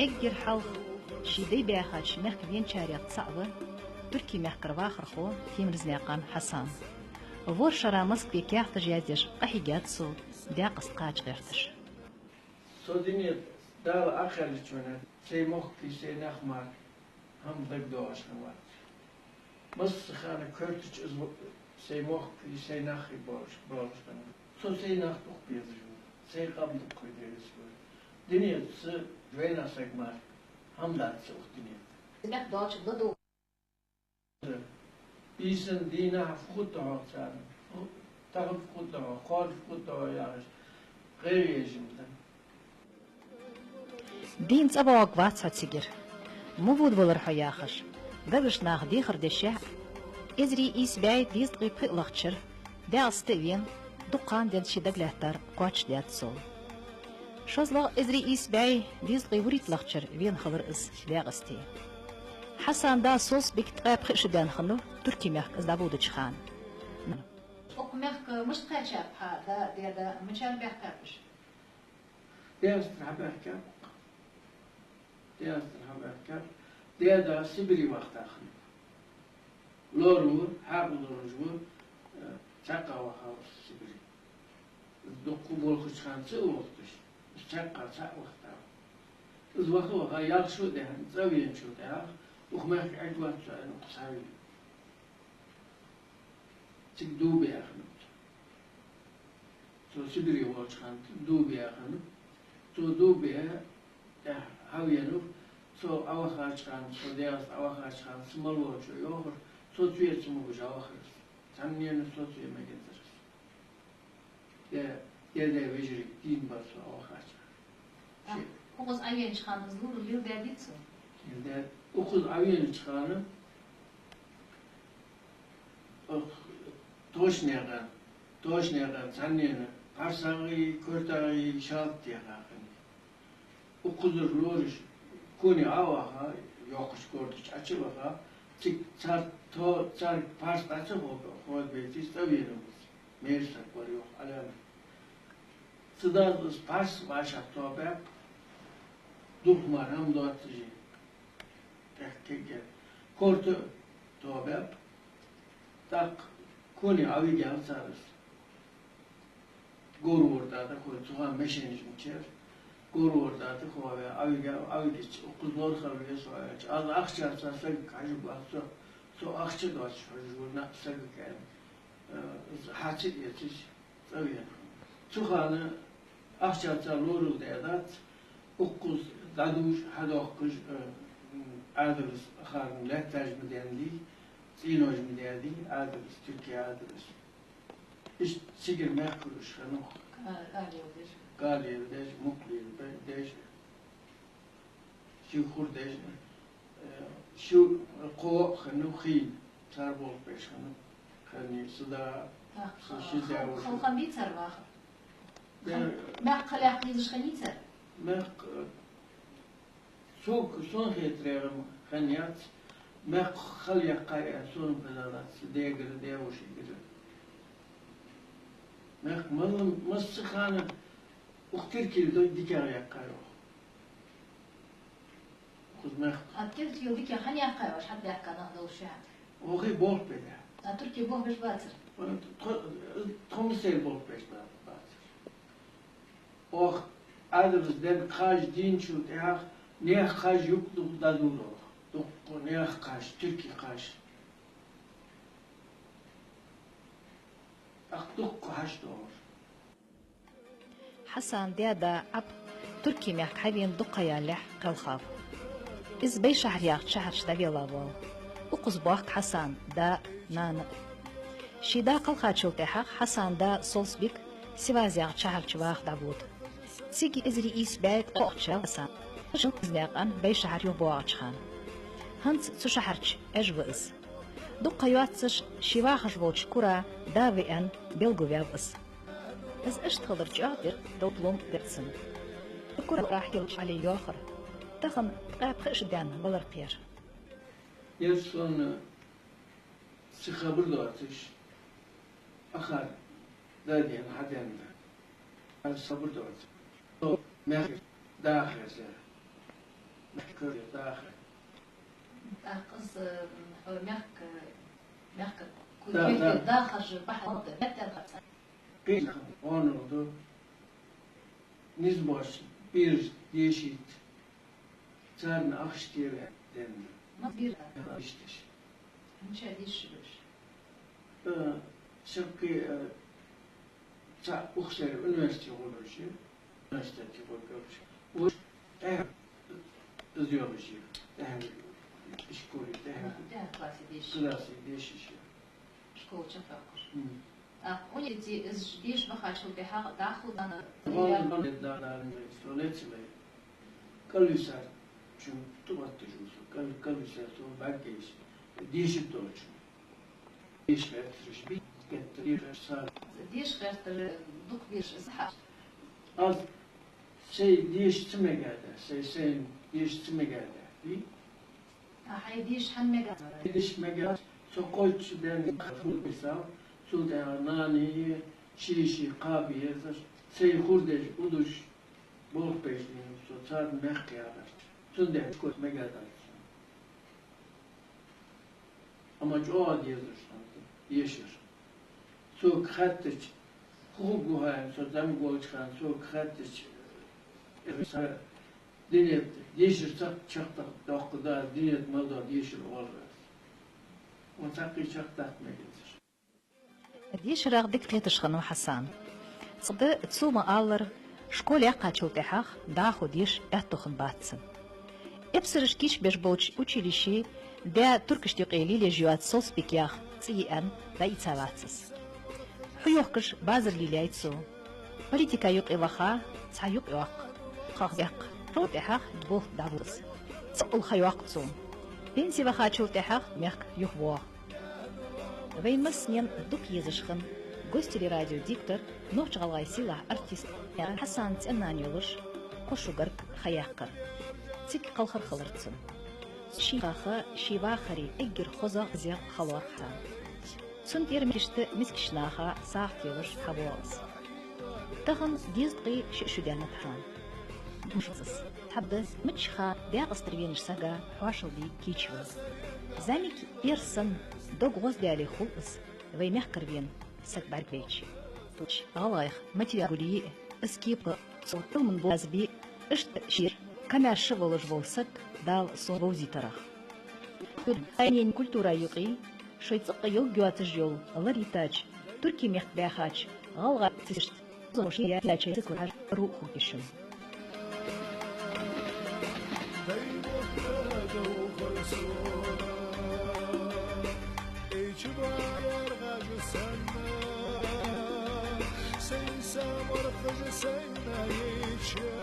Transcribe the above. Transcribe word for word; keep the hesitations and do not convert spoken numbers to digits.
Эггара хьалха ший дай баьхача мехка веначарех цаӀ ва Туркий мехкара вахархо Темирзнаькъан Хьасан. ВорхӀ шера Москве каьхаташ яздеш къахьийгад цо, декъаза кхача гӀерташ. Со дунен тӀа Дала Ӏокхаьллача хана сай мохк а, сай нах мара хӀама дагадоагӀаш хиннавац. Массахана коьртача из ва-, сай мохк а, сай нах а болаш, болаш хиннав. Со сай нах дукха безаш ва, сай къам дукха дезаш ва. Дунен тӀа са вайна саг мара хӀама дац са укх дунен тӀа. Мехка долча ладувгӀа. Бийсан дийнахьа фу хургда хьогӀ царна? Тахан фу хургда хьогӀ, кхоана фу хургда хьогӀ яхаш, гӀайгӀа еш ма да. Дийна цӀавоагӀаргвац хьо цигара. Ма водавалара хьо яхаш, гаргарча наха дехар дешшехь, эзар ийс бӀаь дезткъеи пхиълагӀча шера ДегӀаста а вена, дукха ха денз ший дагалаьттар кхоачашдаьд цо. ШозлагӀа эзар ийс бӀаь дезткъеи вурийтталагӀча шера вена хилар из ДегӀасте. Хьасана да Солсбик ткъаь пхи шу даьнна хиннав Туркий мехка из дӀабодача хана. Укх мехка мишта кхаьчаб хьа да, даь-да, мичара баьхкаб уж? ДегӀастара хьабаьхкаб. ДегӀастара хьабаьхкаб. Даь-да Сибре вахийта хиннав. Лоралора, хьаькъал долаш ва, э, цхьаккха вахав Сибре. Дукха болхача хана ца а вохийташ, из цхьаккха цхьаъ вахийтав. Из ваха-ваха, ялх шу а даьнна, цӀавеначул тӀехьагӀа, укх мехка Ӏергвац со аьнна, укхаза хьавенав. Цига дув биа хиннав цо. Цо Сибре волча хана дув биа хиннав. Цо дув биа, тӀехьа хьавенав. Цо Ӏовахача хана, цо ДегӀаста Ӏовахача хана, са мала волчо йоахар, соцаве ца могаш Ӏовахар из. Цхьаннена соцаве мегацар из. Даь, даь-даь вежарий дийна бар цо Ӏовахача. А, ши- укхаза Ӏовенача хана из лоралуш леладаьдий цо? Леладаьд. Укхаза Ӏовенача хана, ох, Тошнаькъан, Тошнаькъан цхьаннена пхьарсагӀеи, коьртагӀеи шалта техкахиннай. Укхазара лораш коне Ӏоваха, йоккхача корта чу Ӏочуваха, цига цар то-, царга пхьарс дӀа ца хо-, ховргбеце, цӀавенав из. Мера саг вар, йоах Ӏаламат. Цу дас из пхьарс вӀашагӀтохабаьб, дукха мара хӀама доаццашехь, тӀехкхиъгар. Корта а тохабаьб, тӀаккха коне Ӏовигав цар из. Говр-ворда тӀа ховш, цу хана машенаш мичара, говр-ворда тӀа ховш, Ӏовигав, Ӏовигача, укхаза лорхӀар веза со аьлча, аз ахчаца сагага хьажаргвац, со, со ахча доацаш хьожаргва наӀарга сагага аьнна, э, хьа ца эцаш, цӀавена. Цу хана ахчаца лоралуш даьдац, укхаза дӀадувш, хьадоахкаш, э, м, Ӏаьдалас харна лаьтташ ма даьннадий, цӀенош ма даьдий, Ӏаьдалас, Туркий Ӏаьдалас. Иштта цигара мехкарий уж хиннав. Кале деш. Кале деш, мукъа лелабе-, деш. Ши хургдеш, э, ши кхо а хиннав хий, цар болх беш хиннав, хиннай са да, са ши да хал-, вуша. Халхам бий цар вахар? Да. Хал-, мехка хьалъяккха езаш хиннай цар? Мехка, э, сога, сона хетарехь-м хиннаяц, мехка хьалъяккхай аьнна сона хезадац, даьгара, даь-вешийгара. Мехка мала-, массахана укх Туркийла дог дикагӀа яьккхай оаха. Укхаза мехка. А Туркийла дикагӀа хӀана яьккхай оаш, хьабаьхка нах долаш шоана? Оаха болх бе деза. А Туркий болх беш бацар? Тхо-, тхо массане болх беш ба-, бацар. Оаха Ӏаьдалас денна кхаж дийначул тӀехьагӀа наьха кхаж юкъе дукха дӀадувл оаха. Дукха наьха кхаж, туркий кхаж. ТӀаккха дукха хьашт доагӀар. Хьасана даь-да Ӏаб Туркий мехка хьавена дукха ха ялалехь кхелхав. Из Бейшахьар яхача шахьар чу дӀавелла воалл. Укхаза боахк Хьасана да а, нана а. Ший да кхелхачул тӀехьагӀа Хьасана да Солсбик Сивас яхача шахьар чу ваха дӀабода. Цига эзар ийс бӀаь ткъаь кхоалагӀча шера Хьасан Темирзнаькъан Бейшахьар юхабоагӀача хана. ХӀанз цу шахьар чу Ӏеш ва из. Дукха ха йоаццаш ший вахаш волча кура да ва аьнна белгалваьв из. Из иштта хилар чӀоагӀа дера, дов-лом дер цунна. Кура рахьтилча Ӏали йоахар, тахан ткъаь пхи шу даьнна валар кхер. Ер сона сиха хабар доацаш, акхар да денна, хьа денна да. Аз сабар доацаш. Со мехка даха хеза. Мехка дахар. ТӀаккха из, э, хьо мехка, мехка Да, куйти да. дахар жа бахьан да, меттел хаца. Кхийна гӀонал ду. Низ боацаш бераш дешийта. Царна ахча тера денна. Ма бир. Иштта. Мича дешаш бераш? Э, шаккхе, э, цхьа укх шера университете гӀо бераш, университете гӀо бераш. Уж тӀехьа из йолаш я, тӀехьа школе тӀехьа. ТӀехьа классе дешаш. Классе дешаш я. Школа чакхбаьхкар. Мгм. ТӀаккха хьона из деша бахачул тӀехьагӀа дӀахо дана. Валла, валла, да, да, да, со лецале. КӀалвисар чун тӀубатташ ва со, кӀал-, кӀалвисар со бӀаргайса. Дешаш долчун. Деша гӀертараш бий, геттара деша сар. Деша гӀертар дукха бераш из хьа. Аз сай деша ца мегаргда, сай, сай деша ца мегаргда, бий? А хьай деша хӀана мегаргда? Деша мегаргда, со кхойтта шу даьнна хургбисал, цул тӀехьагӀа нани, ши-ши кхаба езаш, сай хургдеш, удаш, болх беш дийна, со царна мехка яхаш. Цудухьа школе мегаргдац. Амма чӀоагӀа дезаш санна дешар. Цо хаьттача, хӀу хургва хьайна, со зӀамига волча хана, цо хаьттача, э, са динет, дешар цхьаккха чакхдаккха доккха да, динет мел дола дешар оалар аз. Ва цхьаккха чакхдаккха мегацар. Дешарах дика кхеташ хиннав Хьасан. Цкъа-да цо ма аллара, школа яьккхачул тӀехьагӀа дӀахо деша аьттув хиннабац цун. Эпсараш кийчбеш болча училище даь туркашта юкъе лелаеш йоаца Солсбик яха цӀи йиӀан дӀаийца вац из. Хьу йохкаш базар лелаяьй цо. Политика юкъе ваха цхьа юкъ йоаккх, кхах бехк, шоай тӀехьагӀа болх дӀабуз. Цхьаккха ха йоаккх цо. Пенсе вахачул тӀехьагӀа мехка юхавоагӀа. Вайна массанена дукха езаш хинна Гостелерадион диктор, нохча гӀалгӀай сийлахь артист Хьасана цӀен-нана йолаш кхо шу гарга ха яьккхар. Цига кхалхар хилар цун. Ший кхаха, ший вахаре эггара хозагӀа, хозагӀа хьалвоагӀар хьа. Цун тӀера мискашта, мискача наха сагӀа телаш хьавоагӀа из. Тахан дезткъеи ши шу даьннад хьа. Думаш ва из. Цхьабакъда, мичча хана декъаза тӀара венача сага хьоашалгӀа де кийча ва. ЗӀамига ер санна дог гӀоздаьле хул из, вай мехкара вена саг бӀаргавайча. ГӀалгӀайх материал гулъе а, из кепа цо Ӏилман бо аз бе, иштта шера камаьрша волаш вола саг Дала сона вовзийтарах. Хьайнен культура юкъе шоай цӀаккха йолга йоацаш йола лар йитача, Турке мехка баьхача гӀалгӀай артисташта зо ший яьча цикл хьажа ро хургья шун. Эй, чубар гӀажа санна, сай самар хажа санна, эй, чу